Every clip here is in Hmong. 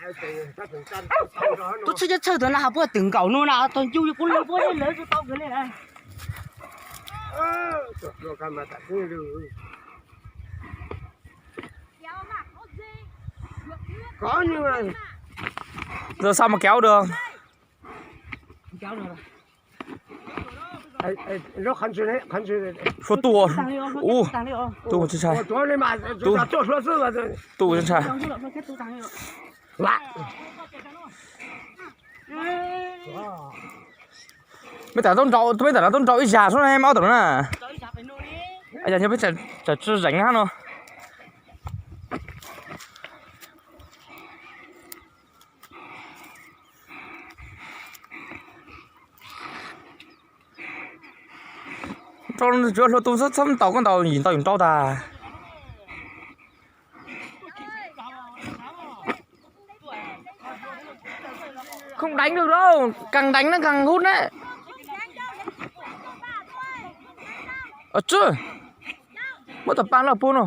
Tub txhawj cov txhawj tuaj na, puab twm nkaum no na, tau ncu kuv lawv puab lawv tau kawg li na. Giờ sao mà kéo được? Ê, ê, nó khẩn trương đấy, khẩn trương đấy. Số tua. Ú, tua trên sai. Tua, tua trên sai. Mej tam tau nrau, mej tam tau nrau ib zag sub ne, maj ua tam na. Yog peb tsam tsi zeem na no. Rau tsuav hlua tu xwb, txhob ntaus koj ntaus yim ntaus yus nrau tas. Không đánh được đâu, càng đánh nó càng hút đấy. Ờ chứ, mất tập ban là pun rồi.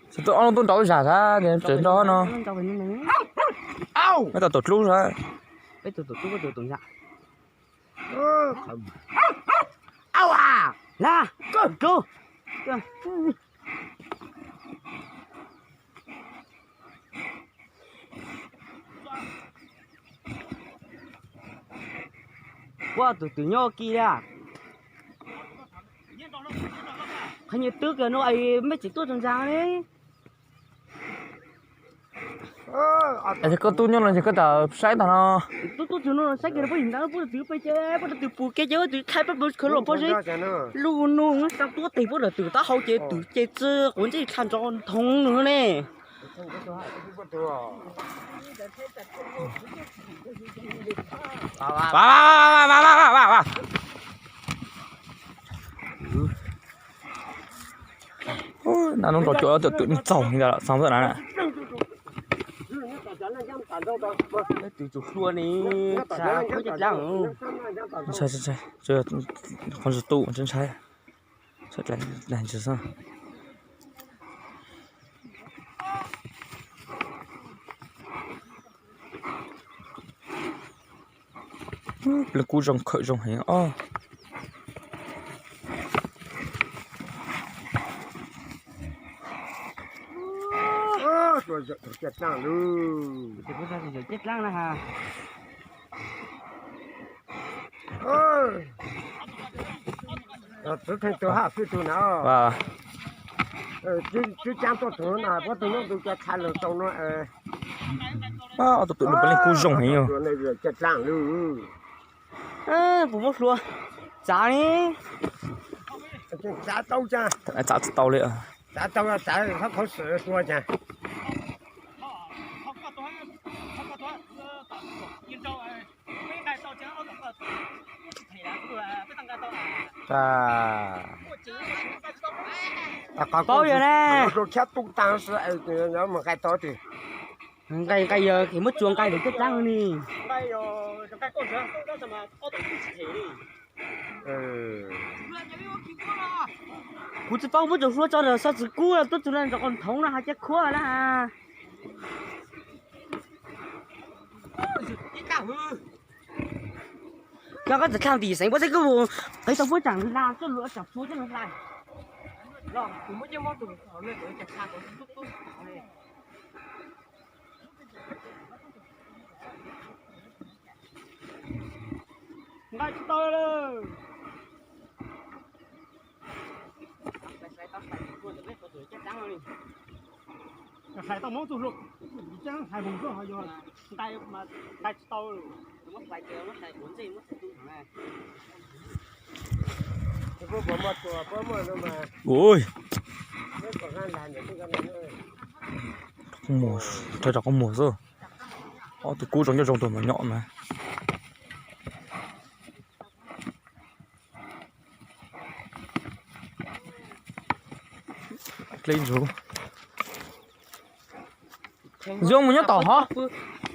Tsis tuaj ob lub tub nrau ib zag sab ces tseem nrau no. Mej tau tuam dlub sab. Ua tus twm nyob ua ke li. Qhov nyias twb kiag no es mej tseem tuaj tsaug ntsaa li. Es koj tub nyob no ces koj tawm saib tag no. Tub tub tug no saib kiag puab yim ntawd puab twm pem ces puab twm pum kev ces puab twm khai pab pab khawv los puab zeb lug nug tau tuab tes puab twm taub hau ces twm ces txwv quav ntsej dlha nrov nthoov nws ne. Na nub nrau cuam twm txaug li ntawd xav xwb na. Twm tsum hlua ni, tsam puab caj dlaab. Ntshai, ntshai, qhov ntsis tu ntshai, ntshai, ntshai xwb. Pleeg kub zoo khawm zoo heev os. Txiv theej tug hab xwb tug na. Tub caab tuaj tug na, puab tug nub tug ca tshaj lug tau no. Ob tug twm no puav leej kub zoo heev yog. Puas muab hlua? Tsav li. Tsav tau cas? Tsav tsis tau li. Tsav tau, tsav txhob khuv xim hlua cas. Paub yog ne. Hlua khab tub taag, nqaij tau twg? Nqaij, nqaij yog muab tsuas nqaij ntawm caj dlaab ni. Kuv tsis paub, muab tsoom hlua tso ntawm xov txwv kub tuab txug le ntawm qhov nthoov no has ca khuab na. Cov koj txawm dlhau ntim xeev puab xwb koj mus qev tau puab tsaam lag coj lug tsaam txhua coj lug hlais. Nqaij tsis tau lawm. Hlais tau moob tug hlua, caab hlais moog xwb ho yog nqaij mas nqaij tsis tau. Ui, rau rau qoob muag xwb. Ob tug kub zoo nyob zoo tug mas nyom na. Dlej ntsuv. Zoo mus nyob tom hov.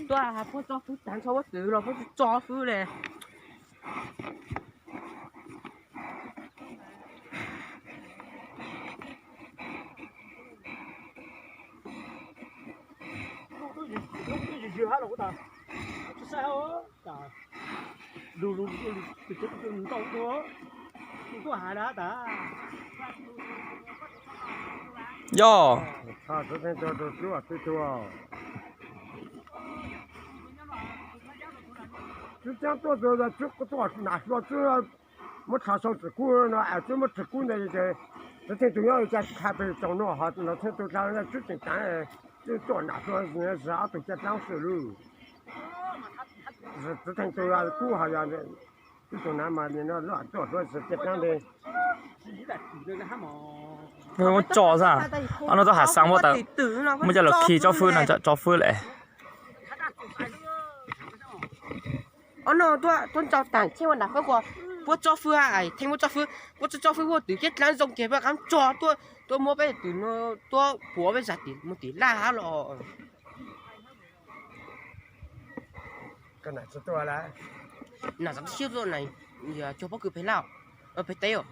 Tuaj hais puab tso fwb tag nrho, puab twv los puab tso fwb le. Yog. Tswb tseeb tuaj, tswb nam hlua, tswb muab rho sau tswm kub no, tswb muab tswm kub ntawd ces Txiv Theej tus nyob ua cas qha pes tsoom no ho no Txiv Theej tus dlaab tswb tseem taag, tswb tuaj nam hlua, zag ob tug caj dlaab xwb lug. Txiv Theej tus kub ho yog tswb tug nam mas no tuaj hlua zag caj dlaab ntawd. Muab tso xwb, ob no tuaj hav xaa muab tawm, muab coj los khi tsob fwb no, tsob fwb lawm. Ob no tuaj nrau taag tsheej ua nram fab kuas puab tsob fwb, Theej muab tsob fwb, puab tsob tsob fwb puab twv caj dlaab zoo ces peb qaab tso tuaj, tuaj muab peb twv no tuaj puav peb zag tim mus tim laj hab los. Nam tsi tuaj, nam tsi tuaj, nam yog cog pob kws pem laj, pem teb os.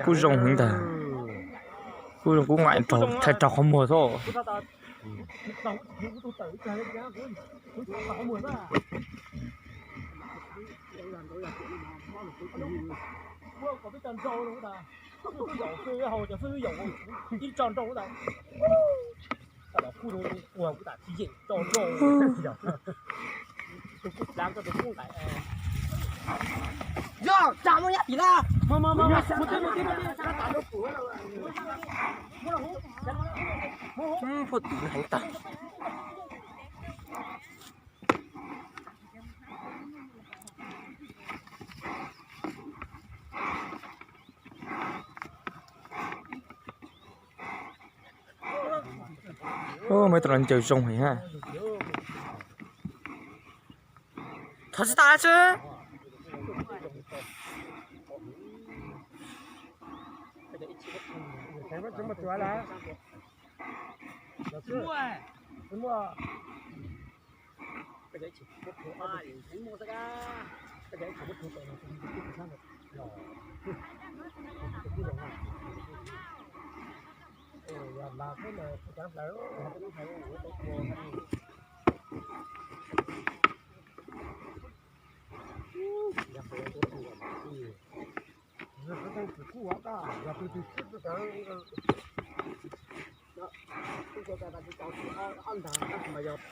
Kub zoo heev ntag. Kub zoo, kub nqaim rau, thaij rau qhov muag xwb. Yog, tsa muab yab tim na. Puag twv heev tag. Muaj ib tug no ncaws zoo heev hab. Thov tsis tau xwb.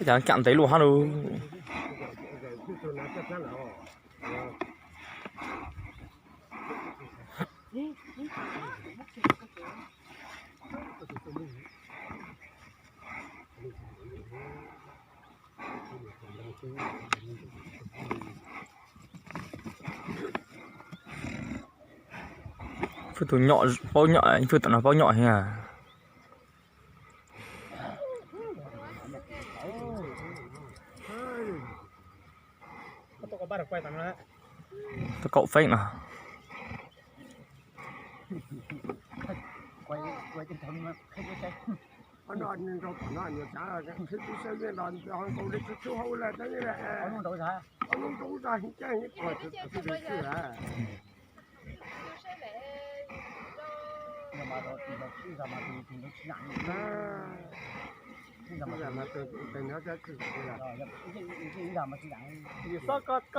Cas kam ntev luaj hab lauj. Fwj tus nyom paub nyom, fwj tom no paub nyom heev. Tau kaum feeb no. Koj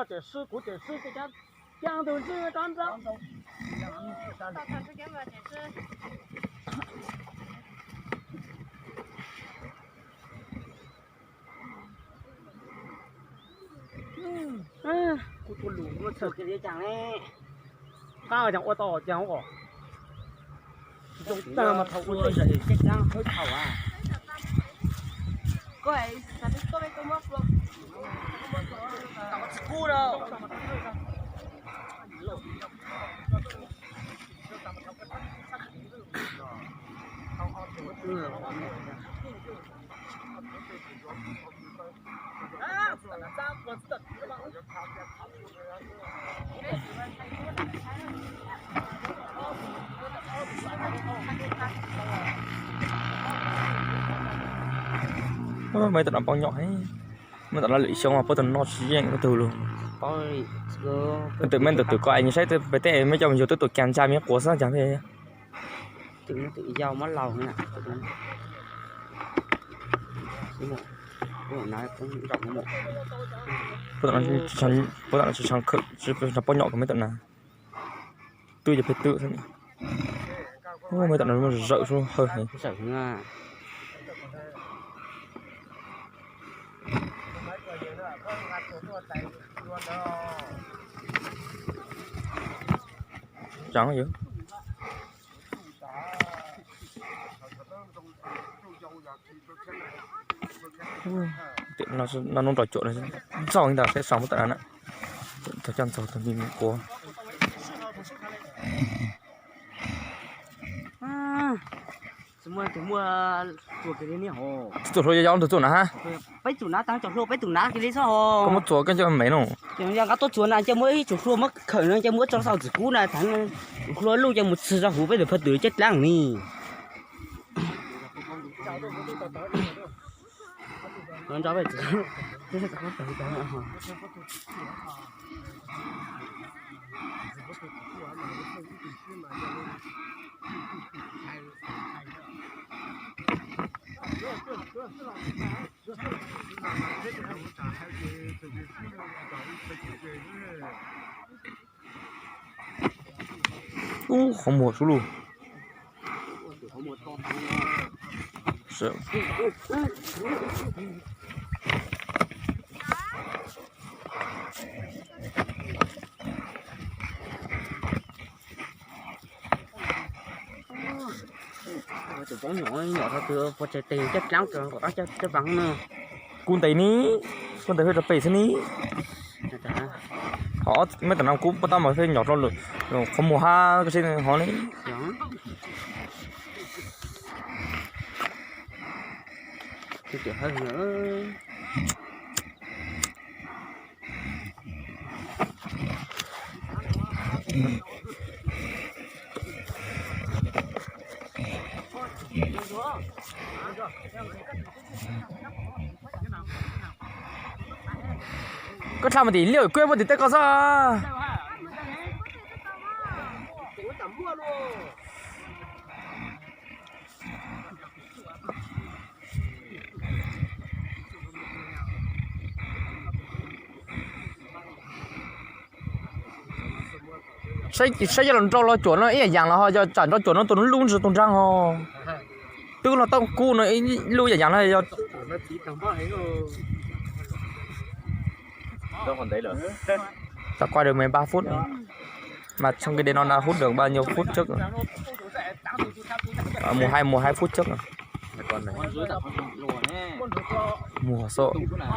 tseem swb kuv tseem swb, kuv tus lus muaj txawj kev li cas ne. Qab cas ua tau cas ua. Zoo tag mas thaum ua txawj thaum a. Koj xav tsis tau peb koj muab flua. Tsis kub no. Meb tam no paub nyom heev, meb tam no lwm xyoo mas paub tus no tsis yeej ib tug lug. Twm meb ntawm twm ko es saib peb tej meb coj mus yug twb tus cas ntsa meb quav xwb cas peb. Puab tam no tsis tshua paub nyom kawg meb tam na. Twb yog peb twb xwb. Meb tam no zawm sub hawb heev. Tsav yog. Tiam no nub nrog cuam ntxog ntag saib sau muab tam na. Thaum coj ntxog tus me quav. Txuas hlua yog ntug txuas na ha. Peb tus na, peb tus na, koj muab txuas koj coj me no. Nqa tuaj txuas na, nce muab ib tug hlua muab khawm no, nce muab tso saum txim kub na, thaum hlua luj nce mus txhwg rau huv peb tus phaj twm caj dlaab ni. Ub, qhov muag sub lug. Tus poob nyom, nyom rau tus puas tsaig tes caj dlaab kom qab caj vav no. Kub ntes ni, kub ntes peb rau pem xwb ni. Ho meb tam no kub pob tab mas peb nyom rau lwm qhov muag hab koj seb hov ni. Koj dlha mus tim liaj kuj muaj tim tej ko xwb. Saib yog los nrau los cuam no ib yam yam los ho yog tsam nrau cuam no tus lub ntsis tus nraag ho. Twb los tau kub no ib lub yam yam los yog. Tao quay được mười ba phút. Mà trong cái đêm nó đã hút được bao nhiêu phút trước rồi? Ờ, mùa hai, mùa hai phút trước rồi. Mùa sổ.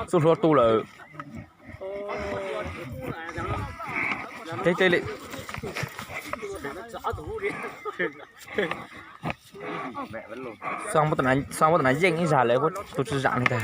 Xub hlua tu lawm. Teb teb li. Xoo muab tus nav yeej ib zag lawm, tus tsis zam li ntag.